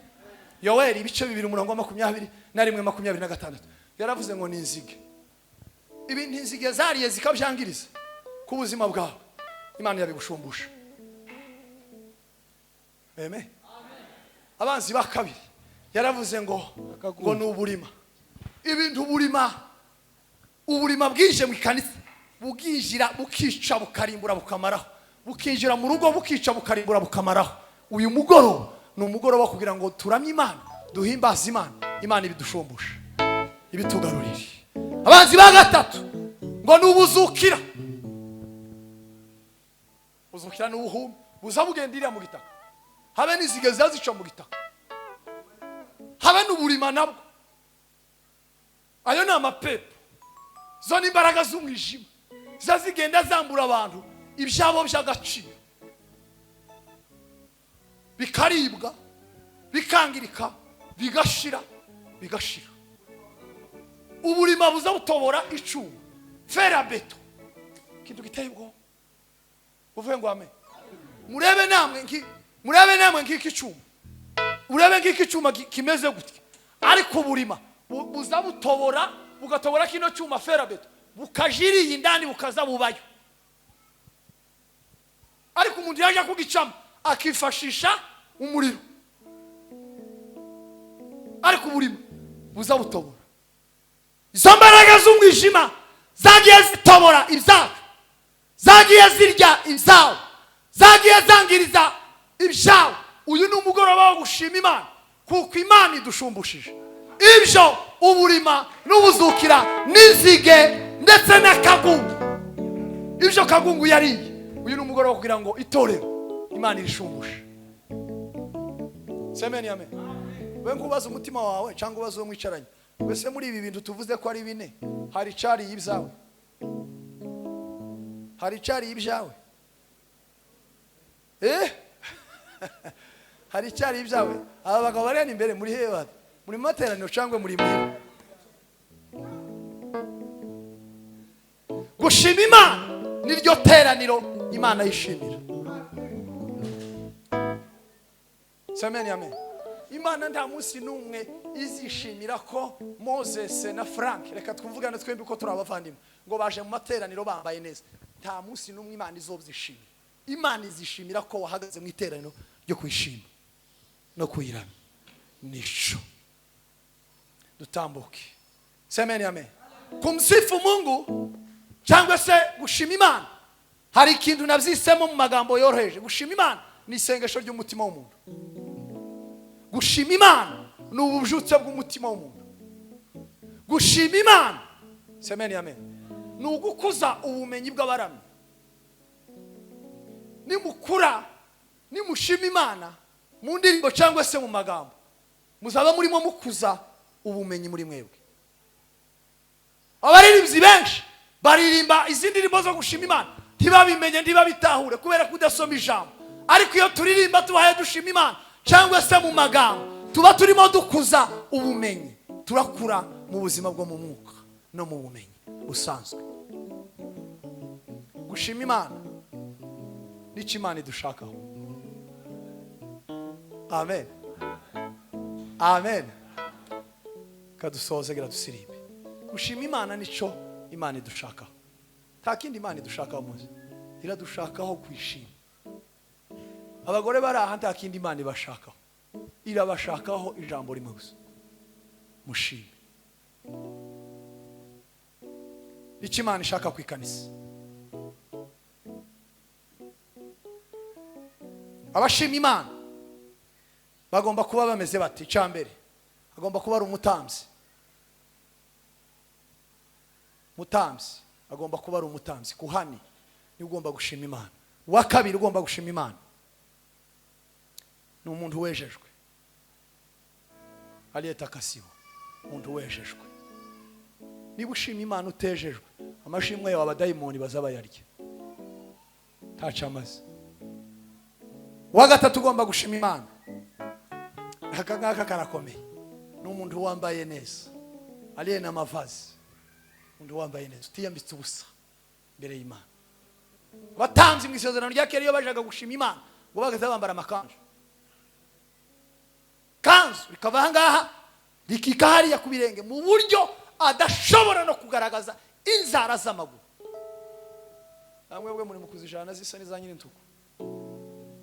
Yoweri ibice 2, umurongo wa 21, 26, yaravuze ngo ni inzige. Ibintu inzige zariye zikabyangiriza ku buzima bwawe, Imana yabigushumbusha. Amen. Abanzi ba kabiri yaravuze ngo ni uburima. Ibintu uburima, uburima bwije mu ikanisa, bukinjira, bukica, bukarimbura, bukamaraho, bukinjira mu rugo, bukica, bukarimbura, bukamaraho. Uyu mugoroba ni umugoroba kugira ngo turamye Imana, duhimbaze Imana, Imana ibidushumbusha, ibitugarurire. Abanzi ba gatatu ngo ni ubuzukira. Buzukira ni ubuhumyi buza bugenda iriya mu gitaka, habe n'inzige ziza zica mu gitaka, habe n'uburima nabwo. Ayo ni amapepo, zo ni imbaraga z'umwijima ziza zigenda zambura abantu ibyabo by'agaciro, bikaribwa, bikangirika, bigashira, bigashira. Uburima buza butobora icuma, fer à béton, ikintu giteye ubwoba. Uvuge ngo amen. Murebe namwe nk'iki cyuma, urebe nk'iki cyuma kimeze gutya, ariko uburima buza butobora, bugatobora kino cyuma fer à béton, bukajiriye indani, bukaza bubayo. Ariko umuntu yajya kugicamo akifashisha umuriro. Ariko uburima buza butobora. Izo mbaraga z'umwijima zagiye zitobora ibyacu, zagiye zirya ibyawe, zagiye zangiriza ibyawe, uyu ni umugoroba wo gushima Imana, kuko Imana idusumbushije ibyo uburima n'ubuzukira n'inzige ndetse n'akagungu, ibyo kagungu yariye. Uyu ni umugoroba kugira ngo itorero Imana irishumbushe. Semeni, amen. We nkubaza umutima wawe cyangwa ubaze uwo mwicaranye wese: muri ibi bintu tuvuze ko ari bine, hari icariye ibyawe? Hari icariye ibyawe? Hari icyariye ibyawe? Aba bagabo bari hano imbere, muri hehe? Bati muri mu materaniro cyangwa muri muhira? Gushima Imana niryo teraniro Imana yishimira. Semeni, amen. Imana nta munsi n'umwe izishimira ko Moses na Frank, reka twumvugane twembi ko turi abavandimwe, ngo baje mu materaniro bambaye neza. Nta munsi n'umwe Imana izobyishimira. Imana izishimira ko wahagaze mu iteraniro ryo kuyishima no kuyiramya. Nico dutambuke. Semeni, amen. Kumsifu Mungu cyangwa se gushima Imana, hari ikintu nabyisemo mu magambo yoroheje. Gushima Imana ni isengesho ry'umutima w'umuntu. Gushima Imana ni ububyutse bw'umutima w'umuntu. Gushima Imana, semeni, amen, ni ugukuza ubumenyi bw'abaramyi. Nimukura, nimushima Imana mu ndirimbo cyangwa se mu magambo, muzaba murimo mukuza ubumenyi muri mwebwe. Abaririmbyi benshi baririmba izi ndirimbo zo gushima Imana ntibabimenye, ntibabitahure, kubera kudasoma ijambo. Ariko iyo turirimba tubaye dushima Imana cyangwa se mu magambo, tuba turimo dukuza ubumenyi, turakura mu buzima bwo mu mwuka no mu bumenyi busanzwe. Gushima Imana nicyo Imana idushakaho. Amen, amen. Kadusoze gira dusirimbe. Gushima Imana nicyo Imana idushakaho, nta kindi Imana idushakaho. Muzi iradushakaho kwishima. Abagore bari aha, nta kindi Imana ibashakaho, irabashakaho ijambo rimwe gusa: mushime. Icyo Imana ishaka ku ikanisa, abashima Imana bagomba kuba bameze bati: icya mbere, agomba kuba ari umutambyi. Mutambyi agomba kuba ari umutambyi, kuhani niwe ugomba gushima Imana. Uwa kabiri ugomba gushima Imana ni umuntu wejejwe, aliyetakasiwa, umuntu wejejwe. Niba ushima Imana utejejwe, amashimwe yawe abadayimoni bazabayarya, ntaco amaze. Uwa gatatu ugomba gushima Imana, aka ngaka karakomeye, ni umuntu wambaye neza, aliye n'amavazi, umuntu wambaye neza utiyambitse ubusa imbere y'Imana. Abatambyi mu isezerano rya kera iyo bajaga gushima Imana ngo bagahita bambara amakanzu, kanzu rikava aha ngaha rikika hariya ku birenge mu buryo adashobora no kugaragaza inzara z'amaguru. Namwe bwe muri mu kuzijana zisa n'iza nyirintuku,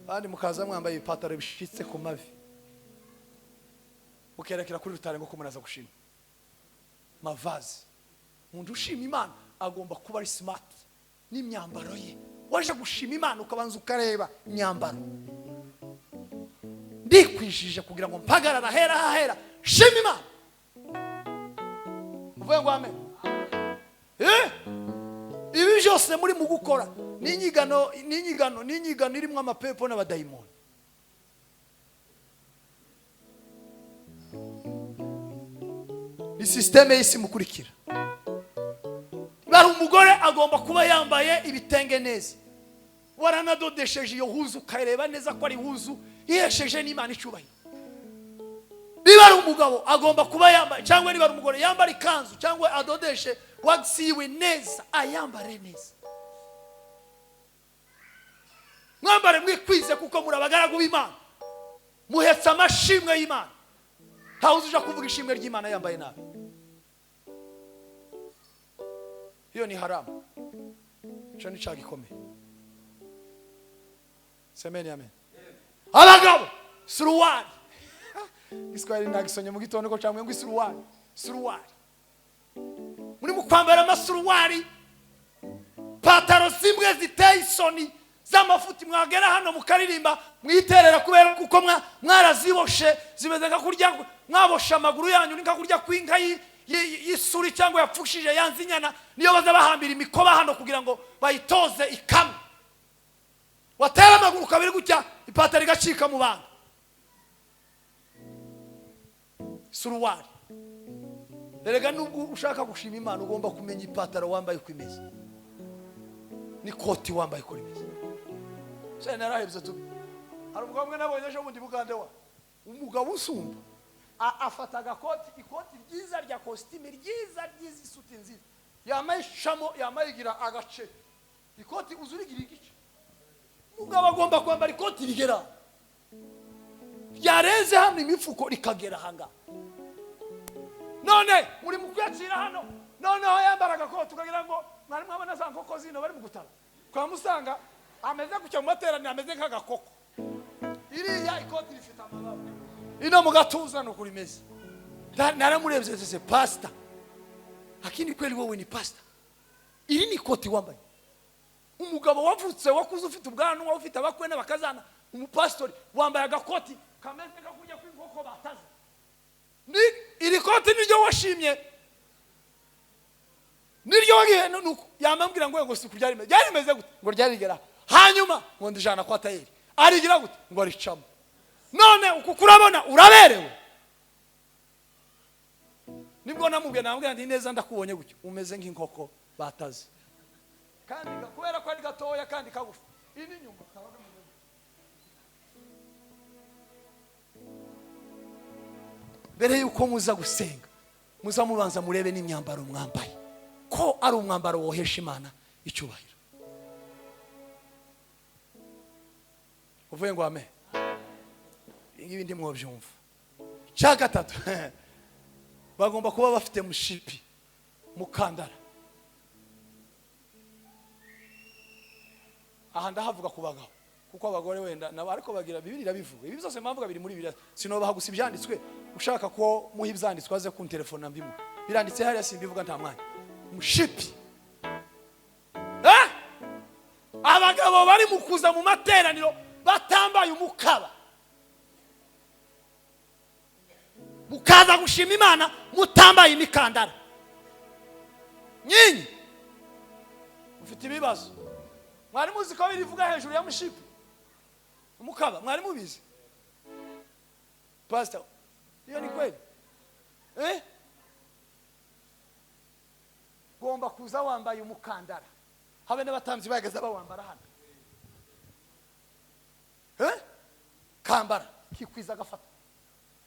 kandi mukaza mwambaye ibipataro bishitse ku mavi, mukerekera kuri rutare ngo ko muraza gushima mavazi. Umuntu ushima Imana agomba kuba ari smart n'imyambaro ye. Waje gushima Imana ukabanza ukareba imyambaro, ndikwijije kugira ngo mpagarara hera hahera shima Imana, uvuge ngo amen. Ibi byose muri mu gukora ni inyigano, ni inyigano, ni inyigano irimo amapepo n'abadayimoni. Ni systeme y'isi mukurikira. Bari umugore agomba kuba yambaye ibitenge neza, waranadodesheje iyo huzu ukareba neza ko ari huzu ihesheje n'Imana icyubahiro. Niba ari umugabo agomba kuba yambaye, cyangwa niba ari umugore yambara ikanzu cyangwa adodeshe wagisiwe neza, ayambare neza. Mwambare mwikwize kuko muri abagaragu b'Imana, muhetse amashimwe y'Imana. Ntawe uza kuvuga ishimwe ry'Imana yambaye nabi, iyo ni haramu, ico ni icaha gikomeye. Semeni amen. Abagabo suruwari, Iswahili nagisonye mu gitondo ko cyangwa ngo isuruwari, suruwari muri mu kwambara amasuruwari, pataro zimwe ziteye isoni z'amafuti, mwagera hano mukaririmba mwiterera kubera kuko mwaraziboshe, zimeze nka kurya mwaboshe amaguru yanyu, ni nka kurya kw'inka y'isuri cyangwa yapfushije yanze inyana, niyo baza bahambira imikoba hano kugira ngo bayitoze ikamwe. Watera amaguru kabiri gutya ipataro igacika mu bantu. Suruwari. Erega nubwo ushaka gushima Imana ugomba kumenya ipataro wambaye uko imeze n'ikoti wambaye uko rimeze. Se narahebye tubi. Hari umugabo umwe nabonye ejo bundi Bugande wa umugabo usumba afata agakoti, ikoti ryiza rya kositime ryiza ryiza, isuti nziza, yamaye ishamo, yamaye igira agace, ikoti uzurigira igice. Umugabo agomba kwambara ikoti rigera ryarenze hano imifuko rikagera hanga. None muri mu kuyacira hano, noneho yambara agakoti ukagira ngo mwari mwabona za nkoko zino bari mu gutara kwa musanga ameze gutya mu materaniro, ameze nk'agakoko. Iriya ikoti rifite amababa ino mu gatuza nuko rimeze. Naramurebye sese pastor, lakini kweli wewe ni pastor, iri ni ikoti wambaye. Umugabo wavutse wakuze ufite ubwanwa ufite abakwe n'abakazana, umupastori wambaye agakoti kameze nka kurya kw'inkoko bataze. Ni iri koti niryo washimye, niryo wagiye nuko yamambwira ngo ngo siku ryari ryari rimeze gute, ngo ryarigera hanyuma ngo ndijana kwa tayeri arigira gute, ngo aricamo. None uku kurabona uraberewe. Nibwo namubwiye, namubwira nti neza ndakubonye gutyo umeze nk'inkoko bataze, kandi kubera ko ari gatoya kandi kagufi ini nyuma kabaga mu. Mbere yuko muza gusenga muza mubanza murebe n'imyambaro mwambaye ko ari umwambaro wohesha Imana icyubahiro. Uvuye ngo amen. Ibi ndi mwobyumva. Cya gatatu, bagomba kuba bafite mushipi mukandara. Aha ndahavuga ku bagabo kuko abagore wenda nabo ariko bagira Bibiliya irabivuga. Ibi byose mpamvuga biri muri Bibiliya, sinobaha gusa ibyanditswe. Ushaka ko muha ibyanditswe aze kuntelefona mbimu, biranditse hariya simbivuga nta mwanya. Mushipi Abagabo bari mu kuza mu materaniro batambaye umukaba, mukaza gushima Imana mutambaye imikandara, nyinyi mufite ibibazo. Mwari muzi ko birivuga hejuru ya mushipi umukaba? Mwari mubizi, pastor? Iyo ni kweli? Gomba kuza wambaye umukandara, habe n'abatambyi bageze bawambara hano. Kambara kikwiza agafata.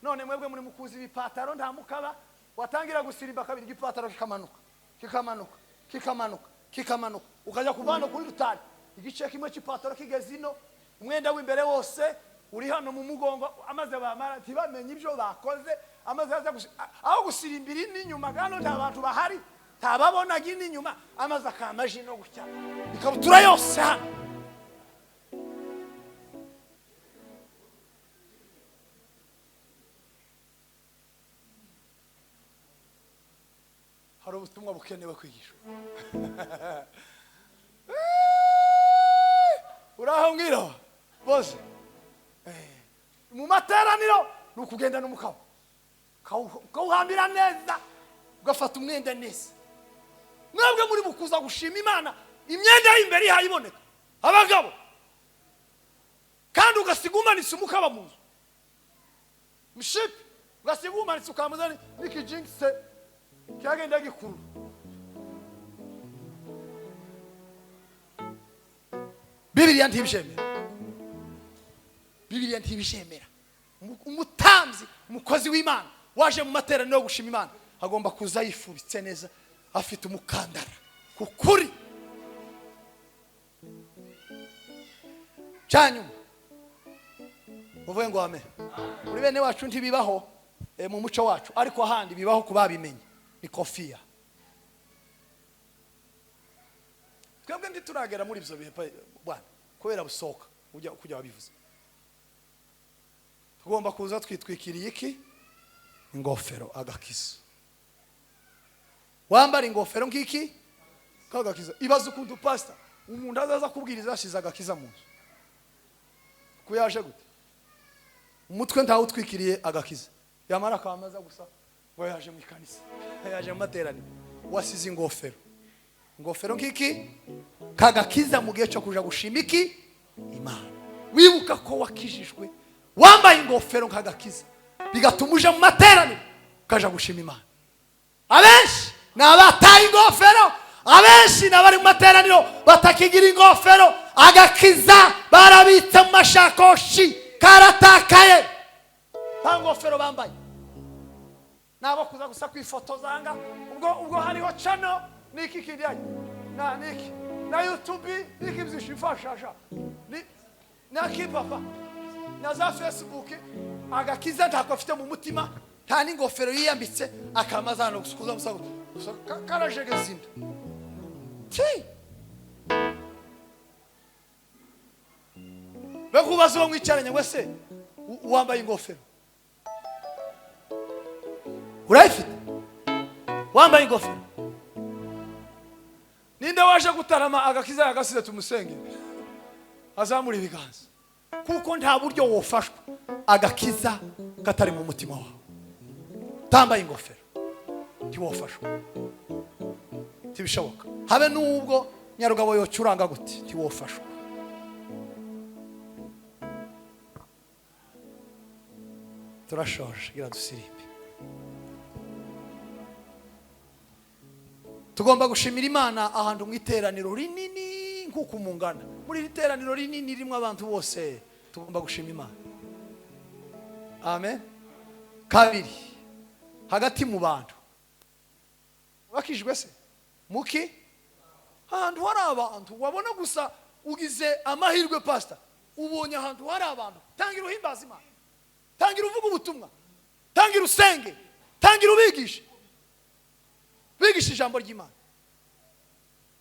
None mwebwe muri mukuzi ibipataro nta mukaba, watangira gusirimba kabiri igipataro kikamanuka, kikamanuka, kikamanuka, kikamanuka, ukajya kuva hano kuri rutari igice kimwe cy'ipataro kigeze ino, umwenda w'imbere wose uri hano mu mugongo. Amaze bamara ntibamenye ibyo bakoze, amaze aza aho gusirimbira ino inyuma hano nta bantu bahari, ntababonaga ino inyuma, amaze akamaje ino gutya, ikabutura yose hano. Hari ubutumwa bukenewe kwigishwa. Uraho mbwira bose mu materaniro ni ukugenda n'umukaba ukawuhambira neza, ugafata umwenda neza. Mwebwe muri bukuza gushima Imana imyenda y'imbere ihayiboneka abagabo, kandi ugasiga umanitse umukaba mu nzu mushipi, ugasiga umanitse ukamuzana n'ikijingise cyagenda gikurura. Bibiliya ntibishemera, Bibiliya ntibishemera. Umutambyi, umukozi w'Imana waje mu materaniro yo gushima Imana agomba kuza yifubitse neza, afite umukandara kukuri. Cyanyuma uvuge ngo amen. Muri bene wacu ntibibaho mu muco wacu, ariko ahandi bibaho kubabimenye. Ni kofiya. Twebwe ntituragera muri ibyo bihe bwana, kubera busohoka ujya kujya wabivuze. Tugomba kuza twitwikiriye iki? Ingofero, agakiza. Wambara ingofero nk'iki kagakiza. Ibaze ukuntu pastor umuntu azaza kubwiriza yashize agakiza mu nzu, kuyaje gute? Umutwe ntawutwikiriye agakiza, yamara akamaza gusa ngo yaje mu ikanisa, yaje mu materaniro, wasize ingofero. Ingofero nk'iki kagakiza mu gihe cyo kuja gushima iki? Imana. Wibuka ko wakijijwe, wambaye ingofero nk'agakiza, bigatuma uja mu materaniro ukaja gushima Imana. Abenshi ni abataye ingofero, abenshi ni abari mu materaniro batakigira ingofero, agakiza barabitse mu mashakoshi karatakaye, nta ngofero bambaye. Nabo kuza gusa kwifotozanga ubwo hariho channel niki kindi na niki na YouTube niki byishifashasha ni na kipapa na za Facebook. Agakiza ntako afite mu mutima, nta n'ingofero yiyambitse, akamaza hano gusukuza gusa karajegeza inda. Bekubaza uwo mwicaranye ngo ese wambaye ingofero? Urayifite? Wambaye ingofero? Ninde waje gutarama agakiza yagasize tumusenge azamura ibiganza, kuko nta buryo wofashwa agakiza katari mu mutima wawe. Tambaye ingofero ntiwofashwa, ntibishoboka. Habe nubwo Nyarugabo yocuranga gute ntiwofashwa. Turashoje, gira dusirimbe. Tugomba gushimira Imana ahantu mu iteraniro rinini nkuko mungana. Muri iri teraniro rinini ririmo abantu bose, tugomba gushima Imana. Amen. Kabiri, hagati mu bantu bakijwe se muki ahantu hari abantu wabona gusa ugize amahirwe pastor, ubonye ahantu hari abantu, tangira uhimbaza Imana, tangira uvuga ubutumwa, tangira usenge, tangira ubigishe, bigisha ijambo ry'Imana.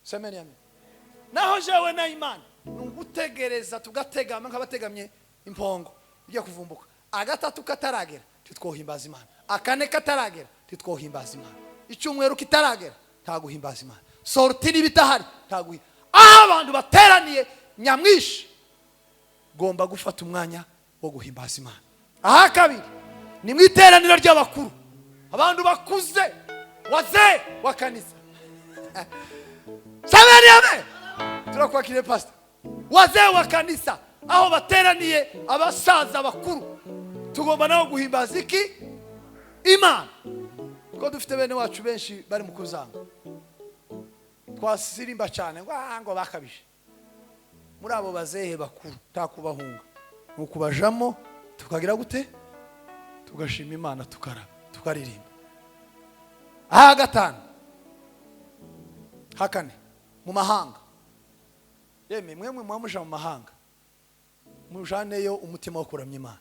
Semeni amen. Naho jewe na Imana nugutegereza tugategama nk'abategamye impongo ijya kuvumbuka. Agatatu kataragera titwohimbaza Imana, akane kataragera titwohimbaza Imana, icyumweru kitaragera ntaguhimbaza Imana, sorti n'ibitahari ntaguhi. Aho abantu bateraniye Nyamwinshi gomba gufata umwanya wo guhimbaza Imana. Aha kabiri ni mu iteraniro ry'abakuru, abantu bakuze, wazee wa kanisa. Sameni amen. Turakwakiriye, pastor. Wazee wa kanisa, aho bateraniye abasaza bakuru, tugomba nabo guhimbaza iki? Imana. Kuko dufite bene wacu benshi bari mu kuzanga, twasirimba cyane ngo "Ah, ngo bakabije." Muri abo bazehe bakuru nta kubahunga, ni ukubajamo tukagira gute? Tugashima Imana, tukara tukaririmba. Aha gatanu, hakane mu mahanga. Yemwe mwemwe muba muja mu mahanga, mujaneyo umutima wo kuramya Imana.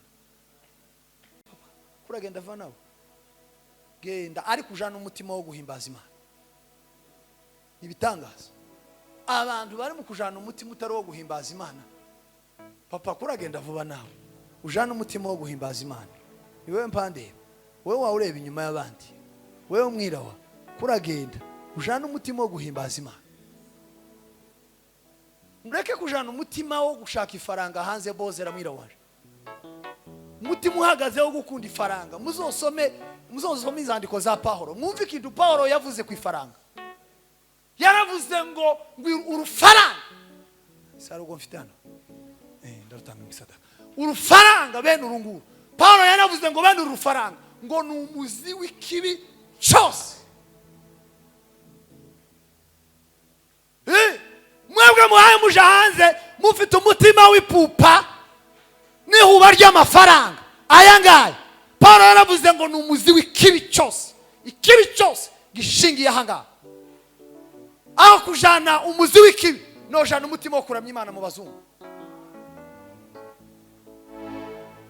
Kuragenda va nawe genda, ariko ujana umutima wo guhimbaza Imana. Ibitangaza abantu bari mu kujana umutima utari uwo guhimbaza Imana. Papa, kuragenda vuba nawe ujana umutima wo guhimbaza Imana. Ni wowe mpandeba, wowe wawe ureba inyuma y'abandi, wowe mwirawa, kuragenda ujana umutima wo guhimbaza Imana. Mureke kujana umutima wo gushaka ifaranga hanze. Bozera mwirawaje umutima uhagaze wo gukunda ifaranga. Muzosome inzandiko za Pahoro, mwumve ikintu Pahoro yavuze ku ifaranga. Yaravuze ngo urufaranga si ari ubwo mfite hano, ndarutanga mu isadaka. Urufaranga bene uru nguru, Pawulo yaravuze ngo bene uru rufaranga ngo ni umuzi w'ikibi cyose. Mwebwe muhaye muja hanze mufite umutima w'ipupa n'ihuba ry'amafaranga aya ngaya, Pawulo yaravuze ngo ni umuzi w'ikibi cyose. Ikibi cyose gishingiye aha ngaha. Aho kujana umuzi w'ikibi, nojana umutima wo kuramya Imana mu bazungu.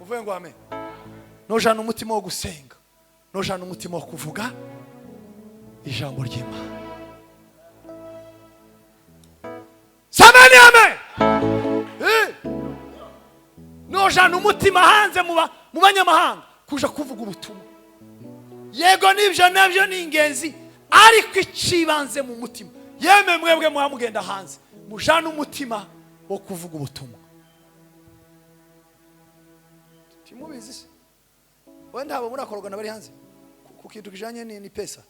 Uvuye ngo amen. Nojana umutima wo gusenga, nojana umutima wo kuvuga ijambo ry'Imana. Samani amen. Nojana umutima hanze mu banyamahanga kuja kuvuga ubutumwa. Yego, nibyo nabyo ni ingenzi, ariko icibanze mu mutima. Yemwe mwebwe muba mugenda hanze, mujane umutima wo kuvuga ubutumwa. Timubizi se? Wenda haba murakorogana bari hanze ku kintu kijanye ni pesa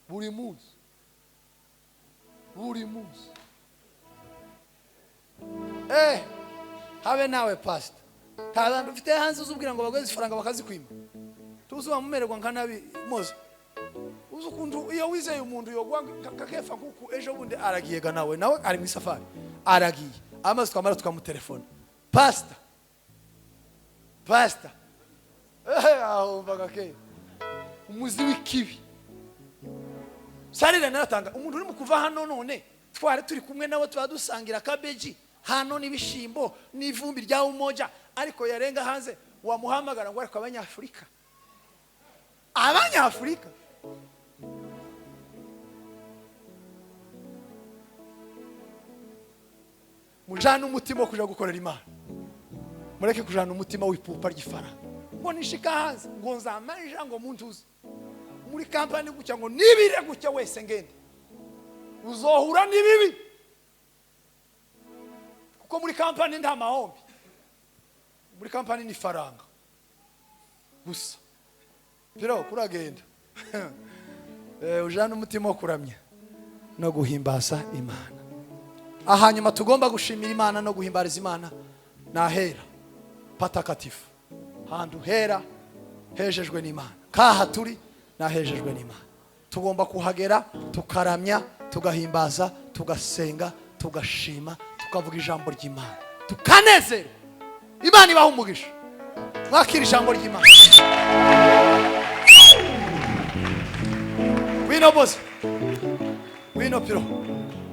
buri munsi, buri munsi. Habe nawe pastor, nta bantu ufite hanze uzubwira ngo baguhe ifaranga bakazikwima? Tuzi wamumererwa nka nabi moze. Uzi ukuntu iyo wizeye umuntu yogwa kakefa kuku, ejo bundi aragiye ga nawe ari mu safari aragiye, amaze twamara tukamutelefona, pastor, pastor, aho umvaga ke umuzi w'ikibi. Sarire naratanga umuntu uri mu kuva hano none twari turi kumwe nawe, tuba dusangira kabeji hano n'ibishimbo n'ivumbi rya umoja, ariko yarenga hanze wamuhamagara ngo ariko abanyafurika, abanyafurika. Mujane umutima wo kuja gukorera Imana, mureke kujana umutima w'ipupa ry'ifaranga ngo nishika hanze ngo nzamarija ngo muntuze muri kampani gutya ngo nibire gutya wese ngende. Uzohura n'ibibi, kuko muri kampani nta mahombi, muri kampani ni faranga gusa. Pero kuragenda ujana umutima wo kuramya no guhimbaza Imana. Ahanyuma tugomba gushimira Imana no guhimbariza Imana nahera patakatifu, hantu hera hejejwe n'Imana. Kaha turi nahejejwe n'Imana, tugomba kuhagera tukaramya, tugahimbaza, tugasenga, tugashima, tukavuga ijambo ry'Imana, tukanezerwa. Imana ibaha umugisha. Mwakira ijambo ry'Imana. Wino bose, wino piro.